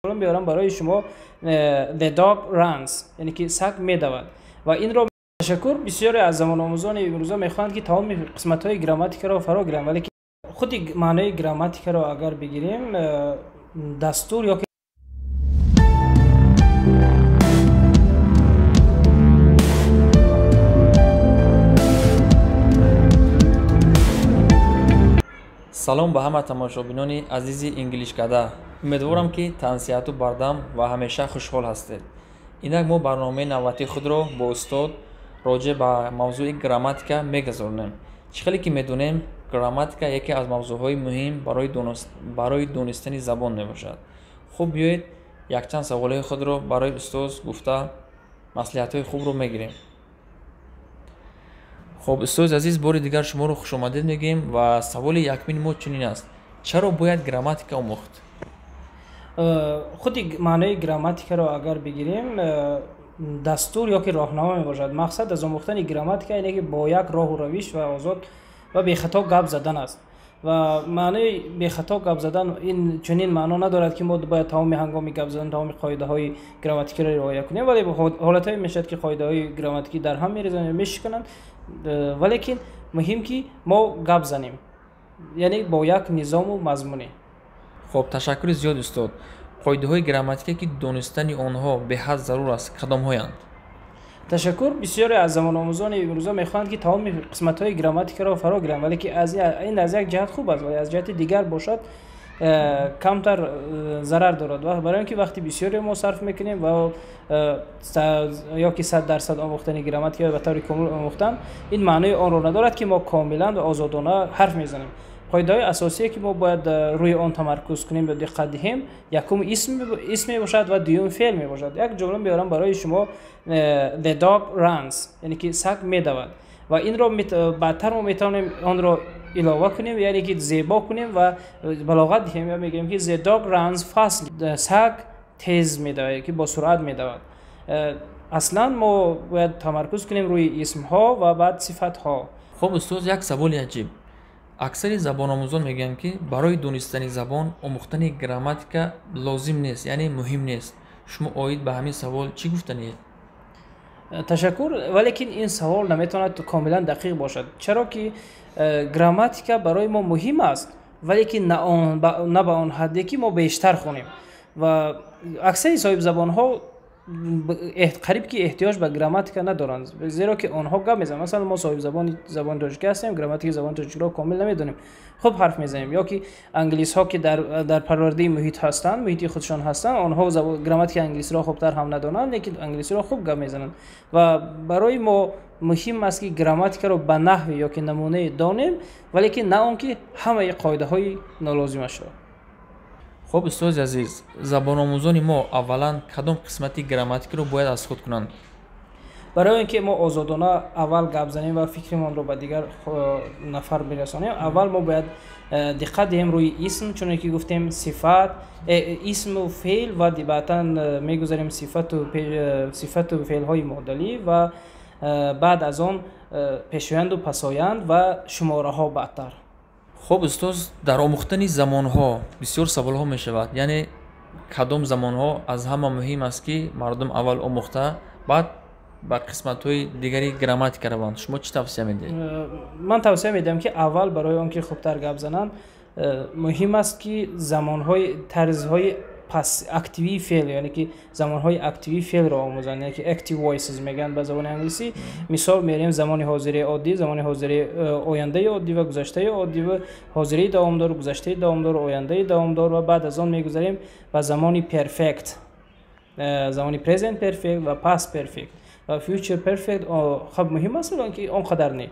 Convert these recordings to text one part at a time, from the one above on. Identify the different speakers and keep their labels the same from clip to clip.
Speaker 1: Биёрам барои шумо: the dog runs, яъне ки саг медавад. Ва инро, ташаккур, бисёре аз забономӯзони имрӯза мехоҳанд, ки тамоми қисматҳои грамматикаро фаро гиранд, вале худи маънои грамматикаро агар бигирем, дастур ё
Speaker 2: Салом ба ҳама тамошобинони азизи Инглишкада. Умедворам, ки тансиҳату бардам ва ҳамеша хушҳол ҳастед. Инак мо барномаи навбатии худро бо устод роҷеъ ба мавзӯи грамматика мегузаронем. Чӣ хеле ки медонем, грамматика яке аз мавзӯъҳои муҳим барои донистани забон мебошад. Хуб, биёед, якчанд саволҳои худро барои устоз гуфта, маслиҳатҳои хубро мегирем. Хуб, устози азиз, бори дигар шуморо хушомадед мегӯем ва саволи якмини мо чунин аст: чаро бояд грамматика омӯхт?
Speaker 1: Худи маънои грамматикаро агар бигирем, дастур ё ки роҳнамо мебошад. Мақсад аз омӯхтани грамматика ине, ки бо як роҳу равиш ва озод ва бехато гап задан аст. Ва маънои бехато гап задан ин чунин маъно надорад, ки мо бояд тамоми ҳангоми гап задан тамоми қоидаҳои грамматикиро риоя кунем, вале ҳолатҳое мешавад, ки қоидаҳои грамматикӣ дар ҳам мерезанд ё мешикананд, валекин муҳим, ки мо гап занем, яъне бо як низому мазмуне.
Speaker 2: Хуб, ташаккури зиёд, устод. Қоидаҳои грамматика, ки донистани онҳо беҳад зарур аст, кадомҳоянд?
Speaker 1: Ташаккур, бисёре аз забономӯзони имрӯза мехоҳанд, ки тамоми қисматҳои грамматикаро фаро гиранд, вале ки ин аз як ҷиҳат хуб аст, вале аз ҷиҳати дигар бошад, камтар зарар дорад, барои он ки вақти бисёре мо сарф мекунем ва ё ки 100% омӯхтани грамматика, ба таври комил омӯхтан, ин маънои онро надорад, ки мо комилан ва озодона ҳарф мезанем. Қоидаҳои асосие, ки мо бояд рӯи он тамаркуз кунем ё диққат диҳем, якум исм мебошад ва дуюм феъл мебошад. Як ҷумла меорам барои шумо: the dog runs, яъне ки саг медавад. Ва инро баъдтар мо метавонем онро илова кунем, яъне ки зебо кунем ва балоғат диҳем ё мегӯем, ки the dog runs fast, саг тез медавад, ки бо суръат медавад. Аслан мо бояд тамаркуз кунем рӯи исмҳо ва баъд сифатҳо.
Speaker 2: Хуб, устоз, як саволи аҷиб. Аксари забономӯзон мегӯянд, ки барои донистани забон омӯхтани грамматика лозим нест, яъне муҳим нест. Шумо оид ба ҳамин савол чӣ гуфтаниед?
Speaker 1: Ташаккур, валекин ин савол наметавонад комилан дақиқ бошад, чаро ки грамматика барои мо муҳим аст, валекин на ба он ҳадде, ки мо бештар хонем. Ва аксари соҳибзабонҳо қариб ки эҳтиёҷ ба грамматика надоранд, зеро ки онҳо гап мезананд. Масалан, мо соҳибзабони забони тоҷикӣ ҳастем, грамматикаи забони тоҷикиро комил намедонем, хуб ҳарф мезанем. Ё ки англисҳо, ки дар парвардаи муҳит ҳастанд, муҳити худшон ҳастанд, онҳо грамматикаи англисиро хубтар ҳам надонанд, лекин англисиро хуб гап мезананд. Ва барои мо муҳим аст, ки грамматикаро ба наҳве ё ки намунае донем, валекин на он ки ҳамаи қоидаҳои нолозимашро.
Speaker 2: Хуб, устози азиз, забономӯзони мо аввалан кадом қисмати грамматикиро бояд аз худ кунанд?
Speaker 1: Барои он ки мо озодона аввал гап занем ва фикримонро ба дигар нафар бирасонем, аввал мо бояд диққат диҳем рӯи исм, чуне ки гуфтем, сифат, исму феъл ва баъдан мегузарем сифату феълҳои модалӣ ва баъд аз он пешоянду пасоянд ва шумораҳо баъдтар.
Speaker 2: Хуб, устоз, дар омӯхтани замонҳо бисёр саволҳо мешавад, яъне кадом замонҳо аз ҳама муҳим аст, ки мардум аввал омӯхта, баъд ба қисматҳои дигари грамматика раванд? Шумо чӣ тавсия медиҳед?
Speaker 1: Ман тавсия медиҳам, ки аввал барои он ки хубтар гап зананд, муҳим аст, ки замонҳои тарзҳои активии феъл, яъне ки замонҳои активии феълро омӯзанд, яъне ки active voices мегӯянд ба забони англисӣ. Мисол меорем: замони ҳозираи оддӣ, замони ҳозираи, ояндаи оддӣ ва гузаштаи оддӣ ва ҳозираи давомдор, гузаштаи давомдор, ояндаи давомдор. Ва баъд аз он мегузарем ба замони perfect, замони present perfect ва past perfect ва future perfect. Хуб, муҳим аст, ки он қадар не,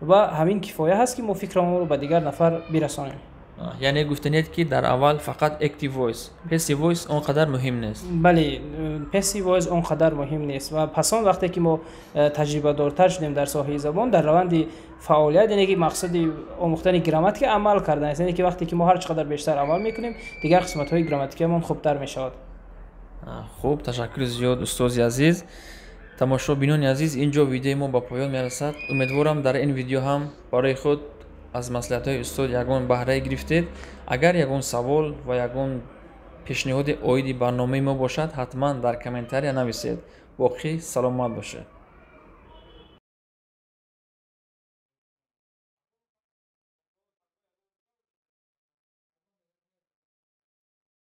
Speaker 1: ва ҳамин кифоя ҳаст, ки мо фикрамонро ба дигар нафар бирасонем.
Speaker 2: Яъне гуфтанед, ки дар аввал фақат active voice, passive voice он қадар муҳим нест?
Speaker 1: Бале, passive voice он қадар муҳим нест. Ва пас он вақте ки мо таҷрибадортар шудем дар соҳаи забон, дар раванди фаъолият, яъне ки мақсади омӯхтани грамматика амал кардан аст, яъне ки вақте ки мо ҳар чӣ қадар бештар амал мекунем, дигар қисматҳои грамматикиамон хубтар мешавад.
Speaker 2: Хуб, ташаккури зиёд, устози азиз. Тамошобинони азиз, ин ҷо видеои мо ба поён мерасад. Умедворам, дар ин видео ҳам барои худ аз маслиҳатҳои устод ягон баҳрае гирифтед. Агар ягон савол ва ягон Пешниҳоди оиди барномаи мо бошад, ҳатман дар комментария нависед. Боқӣ саломат бошед.